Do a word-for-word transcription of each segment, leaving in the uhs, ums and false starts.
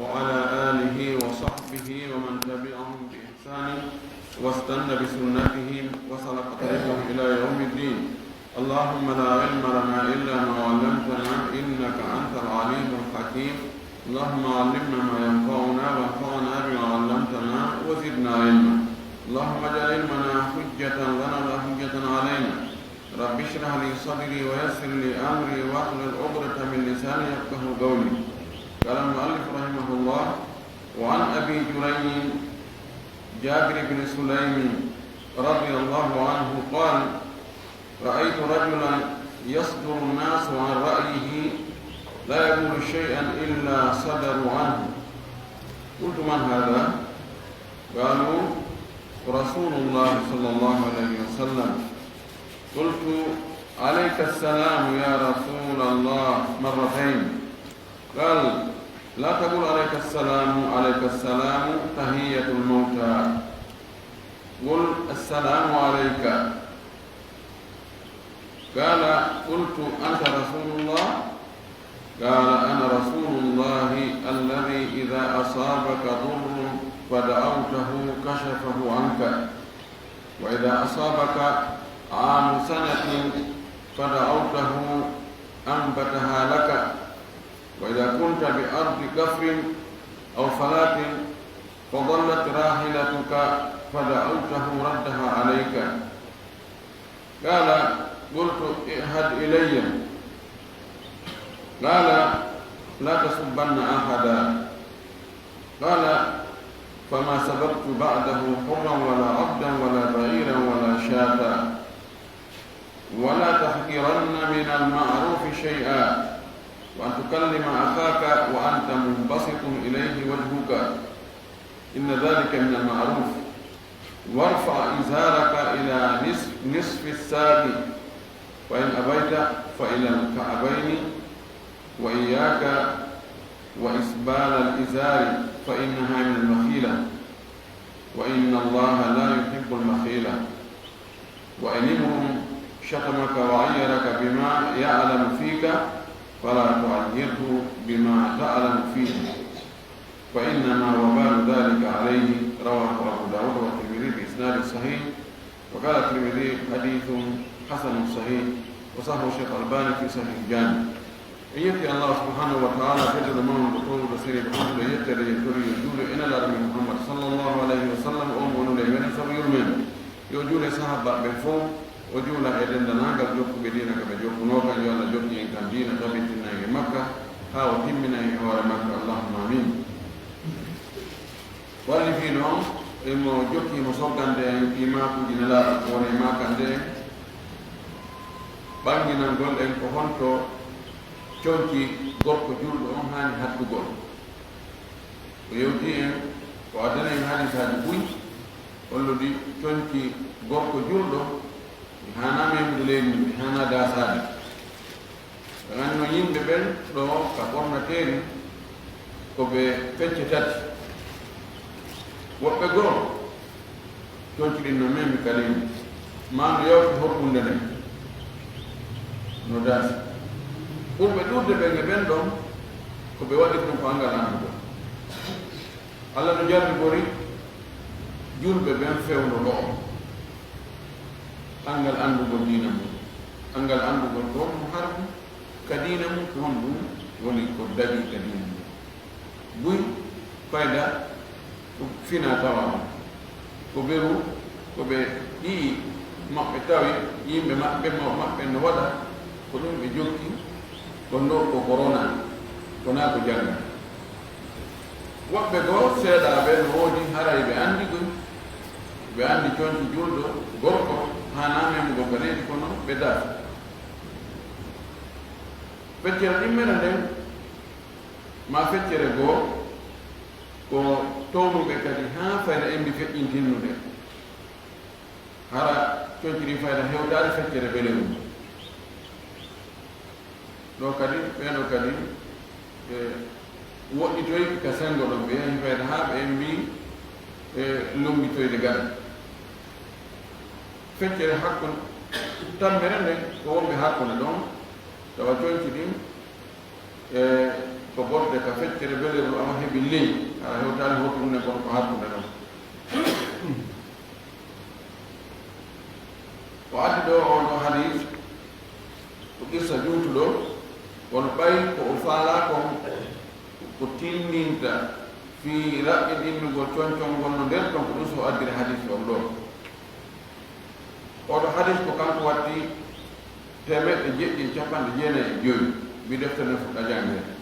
وعلى آله وصحبه ومن تبعهم بإحسان واستن بسنتهم وسلك طريقهم إلى يوم الدين. اللهم لا علم لنا إلا ما علمتنا إنك أنت العليم الحكيم. اللهم علمنا ما ينفعنا وانفعنا بما علمتنا وزدنا علما. اللهم اجعل علمنا حجة لنا لا حجة علينا. رب اشرح لي صدري ويسر لي أمري واحلل عقدة من لساني يفقهوا قولي. قال المؤلف رحمه الله: وعن أبي جريج جابر بن سليم رضي الله عنه قال: رأيت رجلا يصدر الناس عن رأيه لا يقول شيئا إلا صدروا عنه. قلت: من هذا؟ قالوا: رسول الله صلى الله عليه وسلم. قلت: عليك السلام يا رسول الله، مرتين. قال: لا تقل عليك السلام، عليك السلام تحية الموتى، قل السلام عليك. قال: قلت: أنت رسول الله؟ قال: أنا رسول الله الذي إذا أصابك ضر فدعوته كشفه عنك، وإذا أصابك عام سنة فدعوته أنبتها لك، وإذا كنت بأرض كفر أو فلاة فضلت راحلتك فدعوته ردها عليك. قال: قلت: اعهد إلي. قال: لا تسبن أحدا. قال: فما سببت بعده حرا ولا عبدا ولا بعيرا ولا شاة، ولا تحقرن من المعروف شيئا، وأن تكلم أخاك وأنت منبسط إليه وجهك، إن ذلك من المعروف، وارفع إزارك إلى نصف، نصف الساق، فإن أبيت فإلى الكعبين، وإياك وإسبال الإزار فإنها من المخيلة، وإن الله لا يحب المخيلة، وإن امرؤ شتمك وعيرك بما يعلم فيك فلا تعيره بما تعلم فيه، فإنما وبال ذلك عليه. رواه أبو داود والترمذي بإسناد صحيح. وقال الترمذي: حديث حسن صحيح، وصححه الشيخ الألباني في صحيح الجامع. En yetti Allah subhanahu wa ta'ala, tedduɗo mawnuɗo, townuɗo, seniiɗo, ɓurduɗo yetteede, en tori yo juulu e Nelaaɗo men Muhammad sallallahu alayhi wa sallam, on wonunde e meɗen sabu yurmeende. Yo juulu e sahaabaaɓe ɓen fow, o juula e denndaangal jokkuɓe diina ka ɓe jokkunoo kan. Yo Allah jokku en kan diina, tabitinna en e makka, haa o timmina en e hoore makka. Allahumma amin. Wallifii noon, emo jokki, emo soggande en ɗii maakuuji Nelaaɗo, ko woni e maakande en, ɓannginangol en ko honto conci gorko juulɗo on haani hattugol. O yewti en, o addani en hadiisaaji buy, holluɗi conci gorko juulɗo, ɗi haanaa meemude leydi mum, ɗi haanaa daasaade. Ɓe nganno yimɓe ɓen ɗo ka ɓornateeri, ko ɓe pecce tati. Woɓɓe goo, conci ɗin no memi ka leydi, maa no yawti horɓunde nden, no daasi. Ɓurɓe ɗuuɗude ɓen e ɓen ɗon, ko ɓe waɗiri ɗum ko anngal anndugol. Allah no jarribori julɓe ɓen fewndo ɗoo. Anngal anndugol diina mum, anngal anndugol ko honɗum harmi ka diina mum, ko honɗum woni ko daɗi ka diina mum. Buy fayda ko fina tawa on, ko beru, ko ɓe yi'i maɓɓe tawi yimɓe maɓɓe, mawɓe maɓɓe no waɗa, ko ɗum ɓe jokki, ko ndo ko korona, ko naa ko jannga. Woɓɓe goo seeɗaaɓe no woodi, haray ɓe anndi ɗum, ɓe anndi conci julɗo gorko haanaa memugol ka leydi, kono ɓe daasi. Feccere ɗimmere nden, maa feccere goo, ko townuɓe kadi haa fayda embi feƴƴintinnude. Hara conci ɗin fayda hewtaade feccere belewu. Ɗo kadi, ɓeeɗo kadi, ɓe woɗɗitoy ka senngo ɗon, ɓe yahi fayda haa ɓe embi, ɓe lombitoyde gaɗa. Feccere hakkunde, tammere nden, ko wonɓe hakkunde ɗon, tawa conci ɗin, e, Ko bonde ka feccere belerol ama heɓi ley, hara hewtaani hoto ɗum ne kono ko hakkunde ɗon. O addi ɗo on ɗo hadis, ko qissa juutuɗo, kono ɓay ko o faalaa kon, ko tinndinta fii raɓɓinɗinnugol concol ngol no nder ton, ko ɗum so o addiri hadis on ɗo. Oɗo hadis ko kanko watti teemeɗɗe jeɗɗi e capanɗe jeenayi e jowi, mbi deftere nden fuɗɗa janngeede.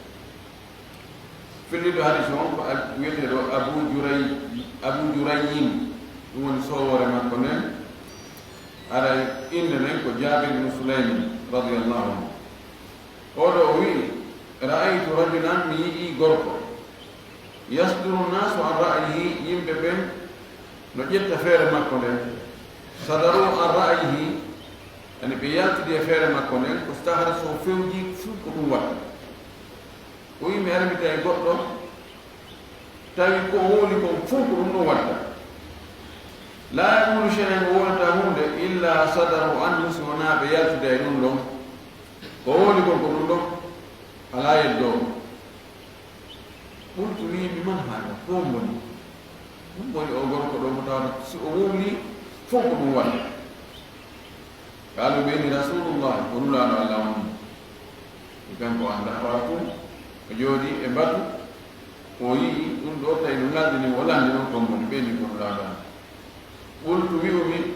Filliɗo hadis on ko al-, wiyeteeɗo Abu Juray-, Abu Jurayyin, ɗum woni soowoore makko nden. Haray innde nden ko Jaabir ibn Sulaym, radiyallahu anhu. Oɗo o wi'i, "Ra'aytu rajulan", mi yi'ii gorko, "yasduru nnasu an ra'yihi", yimɓe ɓen no ƴetta feere makko nden. "Sadaru an ra'yihi", ani ɓe yaltidi e feere makko nden, ko stahara so fewji fuu ko ɗum watta. O wi'i, "Mi ari mi tawi goɗɗo, tawi ko o wowli kon fuu ko ɗum ɗum watta. La yaqulu shay'an", o wowlataa huunde, "illa sadaru anhu", si wonaa ɓe yaltida e ɗum ɗon. Ko o wowli kon ko ɗum ɗon, alaa yeddoowo. Qultu, wi'i mi, "Man haada?" Ko on woni? Ɗum woni o gorko ɗo mo tawata si o wowli fof ko ɗum waɗa. Qaalu, ɓe inni, "Rasulullah, ko Nulaaɗo Allah on." E kanko an da'waakum, o jooɗii e mbatu, o yi'i ɗum ɗo tawi no ngalɗini mo, o lanndi noon kon woni, ɓe inni, "Ko Nulaaɗo Allah." Qultu, wi'umi,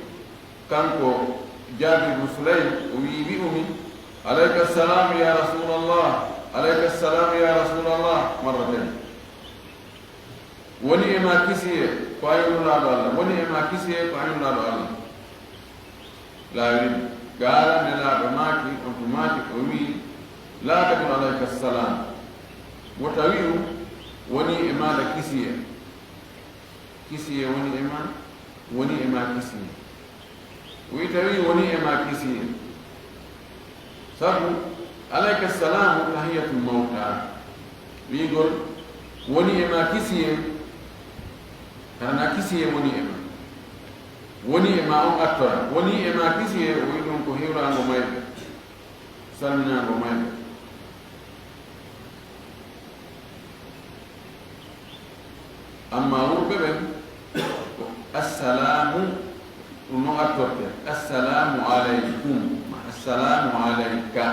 kanko Jaabir ibn Sulaym, o wi'i, wi'umi, "Alayka salamu ya Rasulallah, alayka salamu ya Rasulallah," marratayn. Woni e ma kisiye, ko a Nulaaɗo Allah, woni e ma kisiye, ko a Nulaaɗo Allah. Laawi, gaara Nelaaɗo maaki, on tun maaki, o wi'i, "La taqul alayka salam." Wota wi'u, "Woni e maaɗa kisiye." Kisiye woni e ma, woni e ma kisiye. O wi'i tawi woni e ma kisiye. Sabu, alayka salamu tahiyatu mawta. Wi'ugol, "Woni e ma kisiye," hara na kisiye woni e ma. "Woni e ma" on attora. "Woni e ma kisiye," o wi'i ɗum ko hiwraango mayɓe. Salminaango mayɓe. Amma wuurɓe ɓen, ko assalaamu, ɗum no attorte. Assalaamu alaykum, assalaamu alayka.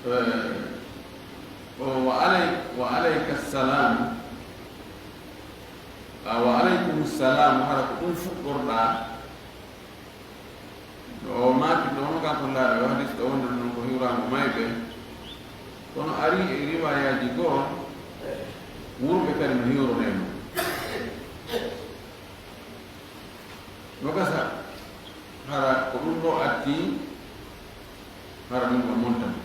Eh, o wa alay-, wa alayka salam. A wa alaykum salam, hara ko ɗum fuɗɗorɗaa. O maaki ɗo, hono kanko laaɗo, yo hadis ɗo wonde ɗum ko hiwraango mayɓe. Kono ari e riwaayaaji goo, wuurɓe kadi no hiwronee mo. No gasa, hara ko ɗum ɗo atti, hara ɗum ɗo montani.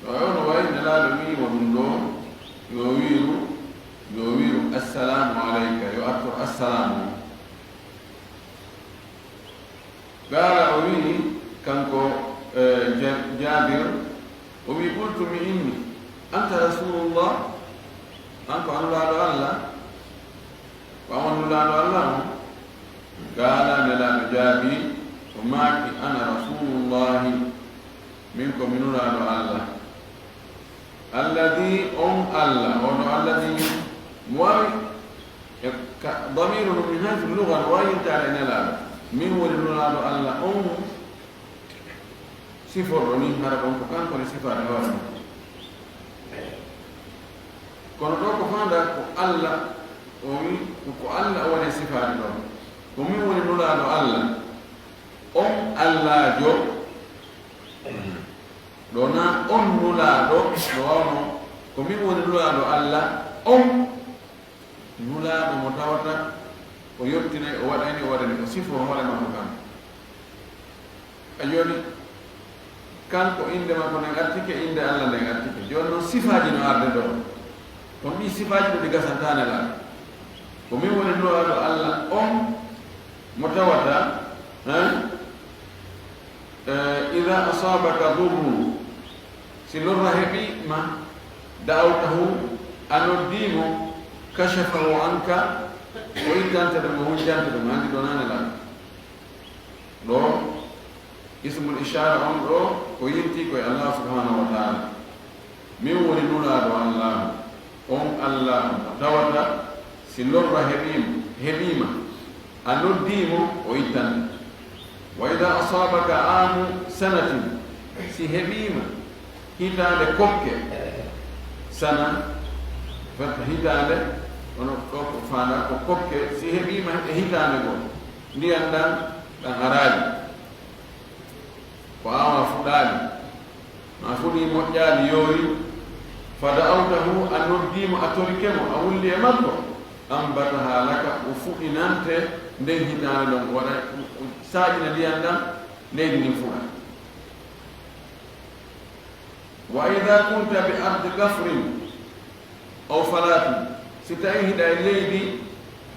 Yo, yo no wayi Nelaaɗo wi'i mo ɗum ɗo, yo wi'u, yo wi'u, "Assalaamu alayka," yo artor assalaamu. Qaala, o wi'i kanko, eh, Ja-, Jaabir, o wi'i, "Qultu," mi inni, "Anta Rasuulullah?" An ko a Nulaaɗo Allah? Ko an woni Nulaaɗo Allah on? Qaala, Nelaaɗo jaabii, o maaki, "Ana Rasuulullahi." Min ko mi Nulaaɗo Allah. Alladhi, on Allah, on ɗo alladhi, mo wawi, e ka, damiru no min haythu lugha, no wawi yewtaade e Nelaaɗo. Min woni Nulaaɗo Allah on, siforɗo ni, hara ɗon ko kanko ne sifaade hoore makko. Kono ɗo ko faanda ko Allah, o wi, ko, ko Allah o woni sifaade ɗon. Ko min woni Nulaaɗo Allah. On Allaajo, ɗo na on Nulaaɗo, no wawno ko min woni Nulaaɗo Allah, on Nulaaɗo mo tawata o yottinay, o waɗani, o waɗani, o sifo hoore makko kam. A jooni, kanko innde makko nden artike, innde Allah nden artike. Jooni noon sifaaji no arde ɗo. Kono ɗii sifaaji ɗo ɗi gasantaa Nelaaɗo. Ko min woni Nulaaɗo Allah on mo tawata, hein? Eh, "Idha asabaka dhurrun", si lorra heɓi ma, "da'awtahu", a noddii mo, "kashafahu anka", o ittante ɗum, o hujjante ɗum, anndi ɗo nane lan. Ɗo, Ismul ishara on ɗo ko yinti koye Allah subhanahu wa ta'ala. Min woni nulaaɗo Allah, on Allah mo tawata si lorra heɓiima, heɓiima, a noddii mo, o ittante. Wa idha asabaka amu sanatin, si heɓiima hitaande kokke, sana, fat hitaande, ono ɗo ko faanda ko kokke, si heɓiima e hitaande goo, ndiyan ɗan, ɗan araali, ko aawaa fuɗaali, ma fuɗii moƴƴaali, yoori, fa da'awtahu, a noddii mo, a torike mo, a wulli e makko, ambataha laka, o fuɗinante nden hitaande ɗon, o waɗa, o saaƴina ndiyan ɗan, leydi ndin fuɗa. Wa idha kunta bi ardi gafrin aw falatin, si tawi hiɗa e leydi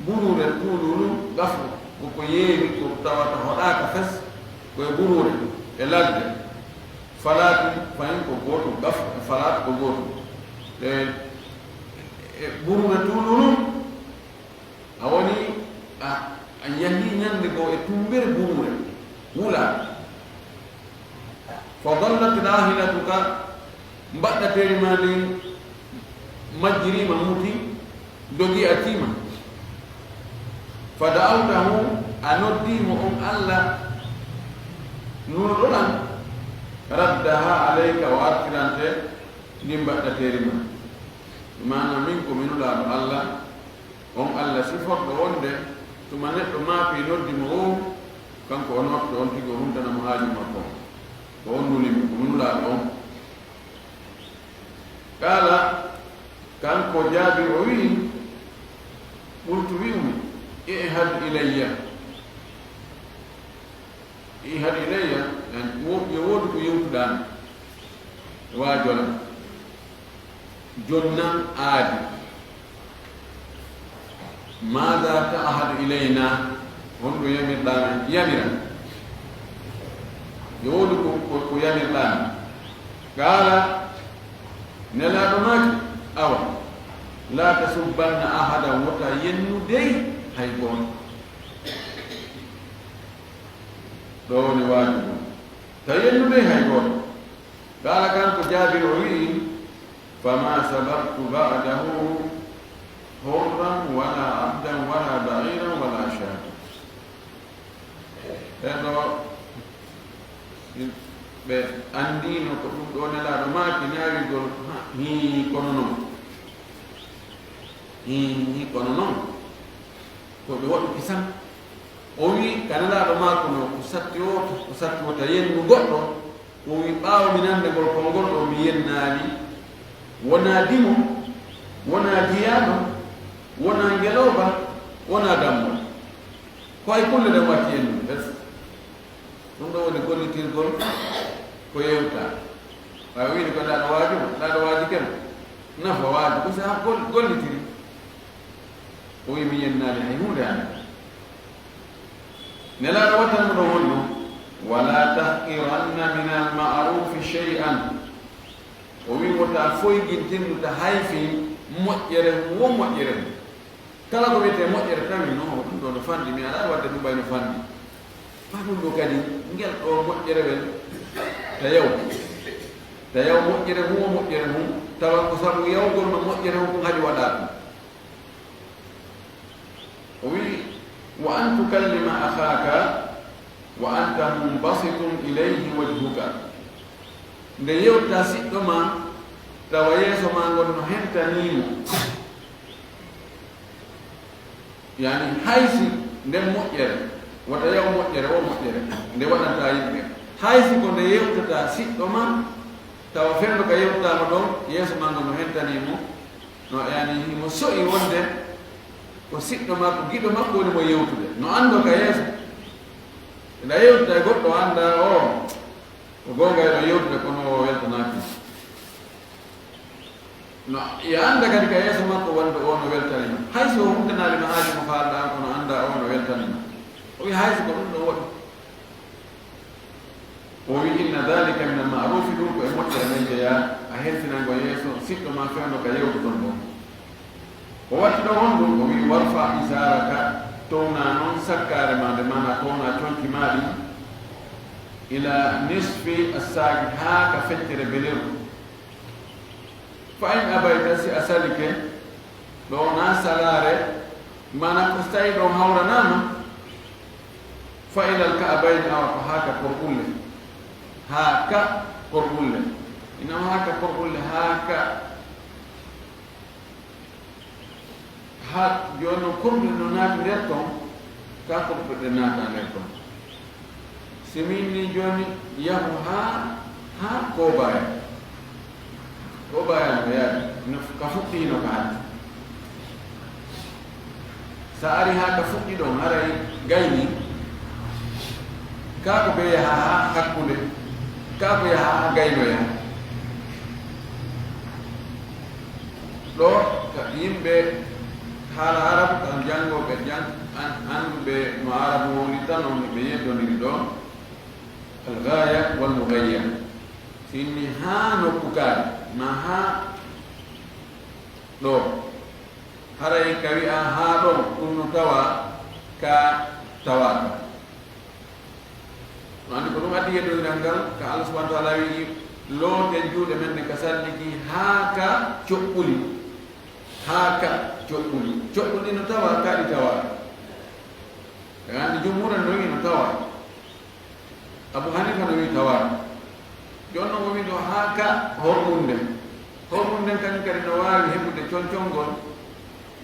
buruure, tuululu, gafru, ko ko yeeri, ko tawata hoɗaaka fes, ko e buruure, e ladde. Falatin, fayin ko gootum, gafru e falat ko gootum. E, e buruure, tuululu, a woni, a, a yalii ñannde goo e tummbere buruure, wulaa. Fa dallat rahilatuka, mbaɗɗateeri maa ndin majjiriima, muti, dogii, a tiima. Fa da'awtahu, a noddii mo on Allah nulɗo ɗan, raddaha alayka, o artirante ndin mbaɗɗateeri maa. Maana min ko mi nulaaɗo Allah, on Allah siforɗo wonde tuma neɗɗo maapii noddi mo o, kanko o nootto on tigi o huntana mo haaju makko on. Ko on nuli mo, ko mi nulaaɗo on. Qaala, kanko Jaabir o wi'i, qultu wi'umi, i'had ilayya. I'had ilayya, yani, wo-, yo woodu ko yewtuɗaa mi. Waajolan. Jonnan aadi. Maada ta'hadu ilayna? Honɗum yamirɗaa men? Yamira. Yo woodu ko, ko, ko yamirɗaa men. Qaala, Nelaaɗo maaki, awa, laa tasubbanna ahadan, wota yennu dey hay gooto. Ɗo woni waaju ngun. Ta yennu dey hay gooto. Qaala, kanko Jaabir o wi'i, fama sababtu ba'dahu hurran wala abdan wala ba'iran wala shatan. Ɓen ɗo, ɓe anndino ko ɗum ɗo Nelaaɗo maaki, naawigol, ha, hii, kono non. Hii, hii, kono non. Ko ɓe waɗuki san. O wi'i, ka Nelaaɗo maako no, ko satti o, ko satti wota yennu goɗɗo, o wi'i, ɓaawo mi nande ngol konngol ɗo, mi yennaali, wonaa dimo, wonaa jiyaaɗo, wonaa ngelooba, wonaa dammol. Ko hay kulle ɗen watti en ɗum, bes. Ɗum ɗo woni gollitirgol ko yewta. Ɓay o wiide ko laaɗo waaju, laaɗo waaju ken. Nafa waaju, ko si a gol-, gollitiri. O wi mi yennaali hay huunde hannde. Nelaaɗo wattan mo ɗo honno? Wala tahqiranna min al ma'rufi shay'an. O wi wota foygintinnu ta hayfin moƴƴere wo moƴƴere. Kala ko wiyetee moƴƴere tawi noon, ko ɗum ɗo no fanɗi, mi alaa waɗde ɗum ɓay no fanɗi. Faa ɗum ɗo kadi, ngel ɗo moƴƴerewel, ta yaw. Ta yaw moƴƴere mum o moƴƴere mum, tawa ko sabu yawgol ma moƴƴere mum, ɗum haɗi waɗaa ɗum. O wi'i, wa an tukallima akhaaka wa anta munbasitun ilayhi wajhuka. Nde yewta siɗɗo ma, tawa yeeso ma ngon no hentanii mo. Yani, hay si nden moƴƴere, wota yaw moƴƴere, o moƴƴere, nde waɗanta yimɓe. Hay si ko nde yewtata siɗɗo ma, tawa fewndo ka yewtata mo ɗon, yeeso ma ngon no hentanii mo, no, yani, himo so'i wonde ko siɗɗo ma, ko giɗo makko woni mo yewtude. No anndo ka yeeso. Nda yewtude e goɗɗo annda o, ko goonga eɗo yewtude, kono o weltanaaki. No, e annda kadi ka yeeso makko wonde o no weltani ma. Hay so o huntanaali ma haaju mo faalɗaa, kono annda o no weltani ma. O wi hay so ko ɗum ɗo waɗi. O wi, inna dhalika min al-ma'rufi, ɗum ko e moƴƴere men jeyaa, a helsinango yeeso siɗɗo ma fewndo ka yewtoton ɗon. O watti ɗo honɗum? O wi, warfa izaraka, towna noon sakkaare ma nde, maanaa towna conci ma ɗin. إلى نصف الساق, haa ka feccere beleeru. فإن أبيت, si a salike, ɗo na salaare, maana ko so tawi ɗon hawranaama, فإلى الكعبين, awa ko haa ka korɓulle, haa ka korɓulle, ina haa ka korɓulle, haa ka Haa jooni noon, korɗe no naati nder ton, ka korɗe ɗe naata nder ton. Si min ni jooni yahu haa, haa Koobaaya. Koobaaya no yaadi, no f-, ka fuɗɗiino ka hatti. Sa ari haa ka fuɗɗi ɗon, haray gayni. Ka ko be yaha haa hakkunde, ka ko yaha haa gaynoya. Ɗo ka yimɓe haala Arabu, kan janngooɓe jan-, an-, annduɓe no Arabu woni tan, on ɓe yeddondiri ɗo, al-ghaya wal mughayya. Sinni haa nokku kaari, ma haa ɗo. Haray ka wi'a haa ɗon, ɗum no tawa ka tawaaka. No anndi ko ɗum addi yeddondiral ngal, ka Allah subhanahu wa ta'ala wi'i, looten juuɗe men ɗen ka salligi haa ka coɓɓuli. Haa ka coɓɓuli. Coɓɓuli no tawa, ka ɗi tawa. Ka anndi jumhuran no wi'i no tawa. Abu Hanifa no wi'i tawa. Jooni non o wi'i ɗo haa ka hormunde. Hormunde kan kadi no waawi heɓude concongol,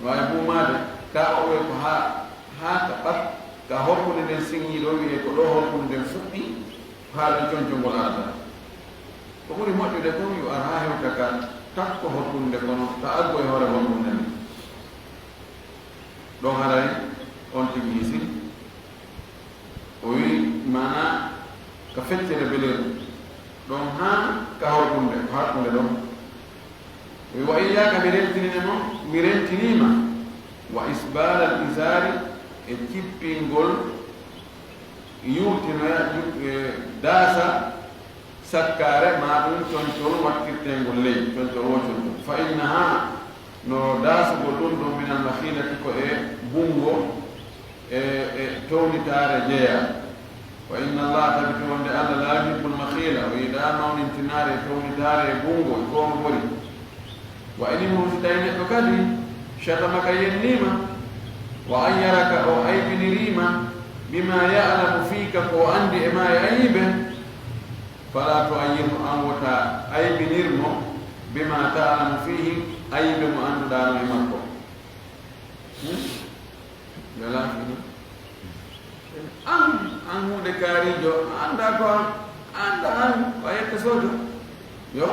no waawi buumaade, ka o wi'i ko haa, haa ka ɓat-, ka hormunde nden siŋii ɗo, wi'ee ko ɗo hormunde nden fuɗɗi, haa ɗo concongol arata. Ko ɓuri moƴƴude kon yo ar haa hewta ka takko hormunde, kono ka aggo e hoore hormunde nden. Ɗon haray on tigi hisi. O wi'i, maana ka feccere beleeru ɗon haa ka horɓunde, ko hakkunde ɗon. O wi'i, wa iyyaaka, mi rentinii mo, mi rentinii ma, wa isbaalal izaari, e cippingol, yuurtinoya, yu-, e daasa, sakkaare, maa ɗum concol wattirteengol ley, concol wo concol. Fa innahaa, no daasugol ɗum ɗon, minal makhiilati, ko e bunngo, e, e townitaare jeyaa. Fa inna Allaha, tabiti wonde Allah, laa yuhibbul makhiila, o yiɗaa mawnintinaare e townitaare e bunngo, e ko no ɓuri. Wa in imru'un, si tawi neɗɗo kadi, shatamaka, yennii ma, wa ayyaraka, o aybinirii ma, bimaa ya'lamu fiika, ko o anndi e maa e ayibe, falaa tu'ayyirhu, aan wota aybinir mo, bimaa ta'lamu fiihi, ayibe mo annduɗaa no e makko. Hmm? Yo laafino. Aan, aan huunde kaariijo, a anndaa ko aan, a anndaa aan, ko a yetta soojo. Yo.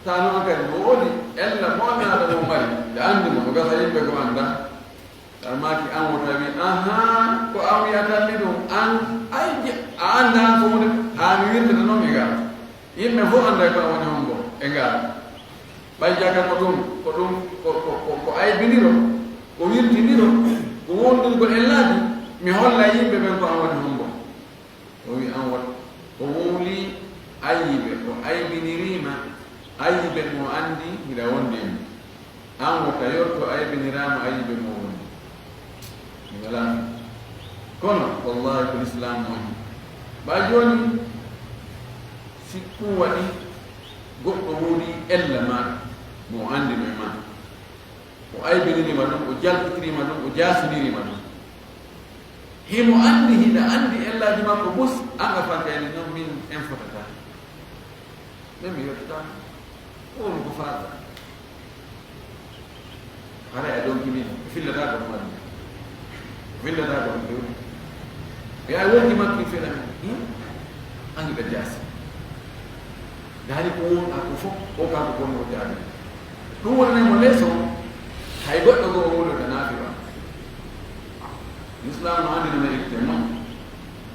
Tawa noon kadi, no woodi ella mawninaaɗo mo mari, nde anndi mo, ko gasa yimɓe ko anndaa. Tawa maaki aan wota wi, ahaa, ko aan wiyata mi ɗum, aan, ay, je-, a anndaa ko woni, haa mi wirtata noon e ngal. Yimɓe fof annday ko aan woni hombo e ngal. Ɓay jaka ko ɗum, ko ɗum, ko, ko, ko, ko aybiniro, ko wirtiniro, ko wondirgol ellaaji, mi holla yimɓe ɓen ko aan woni hombo. O wi, aan wot, o wowli ayibe, o aybiniriima ayibe mo anndi hiɗa wondi e mum. Aan wota yorto aybiniraama ayibe mo wondi. Mi walaa. Kono, wallahi, ko Lislaam woni. Ɓaa jooni, si ɗum waɗi, goɗɗo woodi ella ma, mo anndi no e ma. O aybiniriima ɗum, o jalkitiriima ɗum, o jaasiniriima ɗum. Himo anndi, hiɗa anndi ellaaji makko bus, aan a fanka ene noon, min en fotata. Min mi yottata. Ko woni ko faata? Haray a donki min, ko fillata ko ɗum aduna. Ko fillata ko ɗum ɗum. E ay wonki makki fela min. Hmm? Anndi ɓe jaasi. Daali ko won a ko fof, o kanko gonno ko jaabini. Ɗum wonani mo leeso, hay goɗɗo goo o wowlata naafira. Lislaam no anndina men irte mum.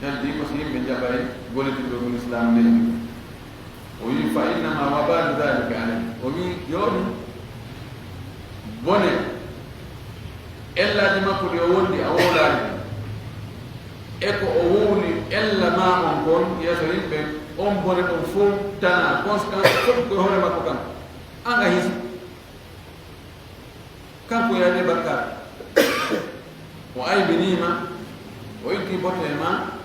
Heddi ko so yimɓe njaɓay gollitirgol ko Lislaam newi. O wi'i, "Fa innama wabalu dhalika alayhi." O wi'i, jooni, bone ellaaji makko ɗi o wondi a wowlaani ɗum. E ko o wowli ella ma on kon yeeso yimɓe, on bone ɗon fof tana, conséquence fof ko e hoore makko kan. An a hisi. Kanko yaade bakkaat. O aybiniima, O itti bote e ma,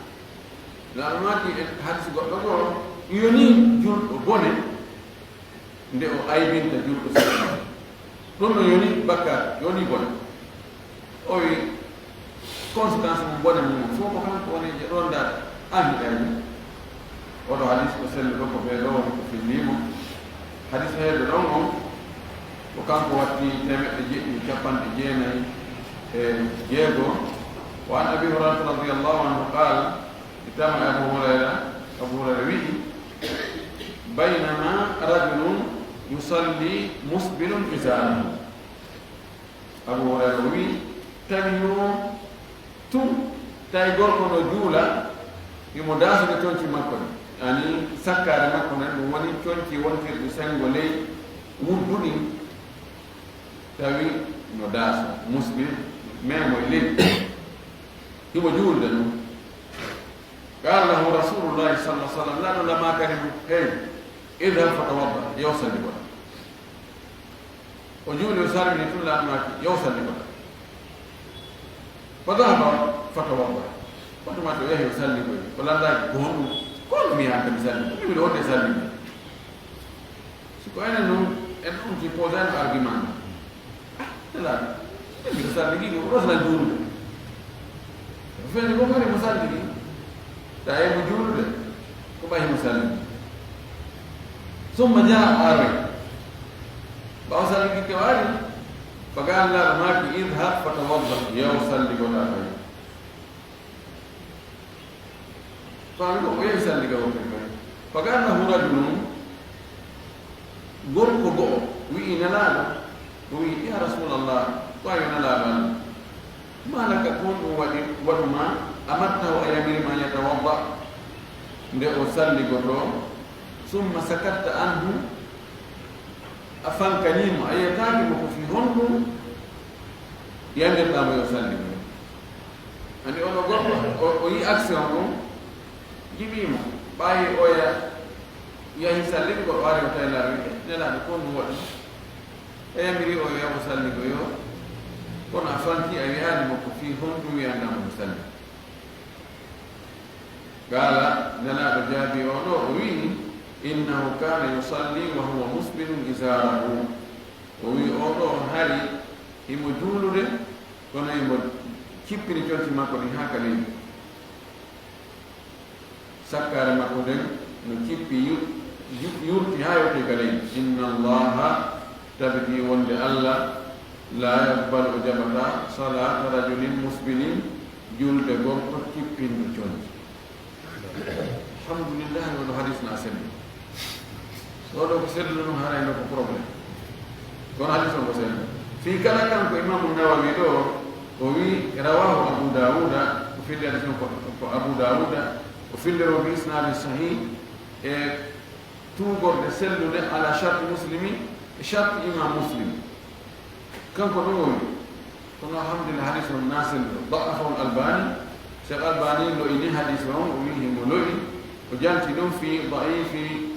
Laaɗo maaki e hadis goɗɗo goo, yoni julɗo bone nde o aybinta julɗo seeɗa. Ɗum no yoni bakkaat, yoni bone. O wi conséquence mum bone mum fof ko kanko woni je ɗon daade. An hiɗa yiɗi. Oɗo hadis ko selluɗo ko ɓee ɗo woni ko fillimo. Hadis heedo ɗon on ko kanko watti teemeɗɗe jeɗɗi capanɗe jeenayi e jeego. Wa an Abi Hurairata radiyallahu anhu qala, ittama e Abu Hurayra, Abu Hurayra wi'i, baynama rajulun yusalli musbilun izarahu. Abu Hurayra o wi'i, tawi o tun, tawi gorko no juula, himo daasude conci makko ɗi. Ani sakkaare makko nden, ɗum woni conci wontirɗi sengo ley wuddu ɗin. Tawi no daaso, musbil, meemoy ley. Himo juulde non. Qala lahu Rasulullahi sallallahu alaihi wasallam, Laaɗo Allah maakani mo, hey, idhab fatawadda, yaw salli goɗa. O juuli, o salmini tun, Laaɗo maaki, yaw salli goɗa. Fa dhahaba fatawadda. Kono tuma to yahi o salli goɗa. O landaaki ko honɗum, ko honɗum mi yahan kadi salli goɗa. Mi wiɗo wonde salli goɗa. Si ko enen non, en ɗum si posano argument. Ah, Nelaaɗo, min mbiɗo salli gi, ko rosla juulude. Feere ko mari mo salli gi, ta e mo juulude, ko ɓayi mo salli gi. Summa jaa, o aroy. Ɓaawo salli gi ke o ari, fa qala, Laaɗo maaki, idhab fatawadda, yaw salli goɗa kay. Faami ko o yehi salli ga woppiri kay. Fa qala lahu rajulun, gorko go'o wi'i Nelaaɗo, o wi'i, ya Rasulallah, ko ayo Nelaaɗo Allah. Ma laka, ko honɗum waɗi, waɗu ma, amartahu, a yamiri ma, yatawadda, nde o salligotoo, summa sakatta anhu, a fankanii mo, a yeetaaki mo ko fii honɗum yandirɗaa mo yo salligo. Ani oɗo gorko, o, o yi action ɗum, jiɓii mo, ɓaayi oya yahi salligo, o ari o tawi Nelaaɗo, wi'i, Nelaaɗo, ko honɗum waɗi? O yamiri o yaha o salligo yo, kono a fanki, a wi'aani mo ko fii honɗum wi'anɗaa mo o salli. Qaala, Nelaaɗo jaabii oɗo, o wi'i, innahu kaana yusalli wa huwa musbilun izaarahu. O wi'i oɗo hari himo juulude, kono himo cippini conci makko ɗin haa ka leydi. Sakkaare makko nden no cippi yu-, yu-, yurti haa yotti ka leydi. Inna Allaha, tabiti wonde Allah, la yaqbalu, o jaɓata, salata rajulin musbilin, julde gorko cippinɗo conci. Alhamdulillahi, oɗo hadis na selli. So oɗo ko sellude ɗum, haray no ko problème. Kono hadis on ko selli. Fii kala kanko Imaamu Nawawi ɗo, o wi, rawahu Abu Dawuda, o filli hadis on ko, ko Abu Dawuda, o filliro bi isnadin sahih, e tuugorde sellude ala sharti Muslimi, e sharti Imam Muslim. Kanko ɗum o wi. Kono alhamdulillah, hadis on na selluɗo. Da'afahu al-Albani. Cheikh Albani lo'ini hadis on, o wi himo lo'i. O janti ɗum fi da'ifi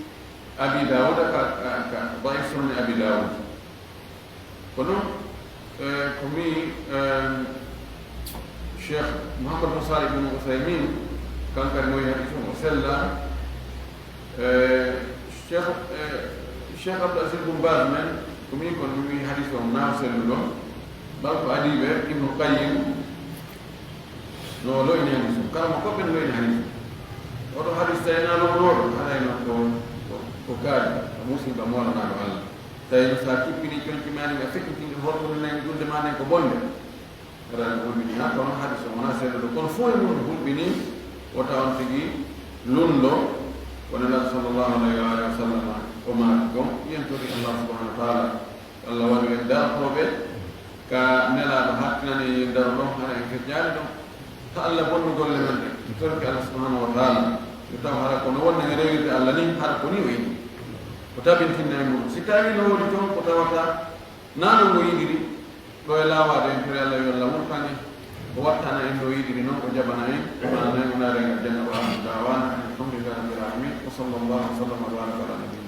Abi Dawud, ka, ka, ka da'if sunan Abi Dawud. Kono, eh, ko mi, eh, Cheikh Muhammad bin Salih bin Uthaymin, kankari mo wi hadis on o sella. Eh, Cheikh, eh, Cheikh Abdou Aziz Bin Baz men, ko min kon mi wi hadis on na selluɗo. Bal ko adiiɓe Ibnu Qayyim no lo'ini hadis on. Kala mo ko ɓen lo'ini hadis on. Oɗo hadis tawi na lo'onooɗo, haray no ko, ko, ko kaari, ko musiba moolanaaɗo Allah. Tawi no sa kippini conci maani, a feƴƴitini horɗude nden julde ma nden ko bonde. Aɗa anndi hulɓinii haa kono hadis o wonaa seeɗa ɗo. Kono fof e mum hulɓinii wota on tigi lunndo, ko Nelaaɗo sallallahu alayhi wa alihi wa sallam o maaki kon. Yen tori Allah subhanahu wa taala, Allah waɗu en darotooɓe ka Nelaaɗo hattinani en daro ɗon, hara en feccaani ɗon. Haa Allah bonnu golle men ɗen. Mi torki Allah subhanahu wa taala, mi taw hara kono wonde en rewirde Allah ni, hara ko ni o yiɗi. O tabintinna e mum. Si tawii no woodi toon ko tawata Naa ɗum o yiɗiri, ɗo e laawaade en, tori Allah yo Allah wurtan en, o wattana en no o yiɗiri noon, o jaɓana en, o maana en, o naara en aljanna, wa aakhiru da'waana anil hamdulillahi rabbil aalamiin, wa sallallahu wa sallam wa baaraka ala nabiyina.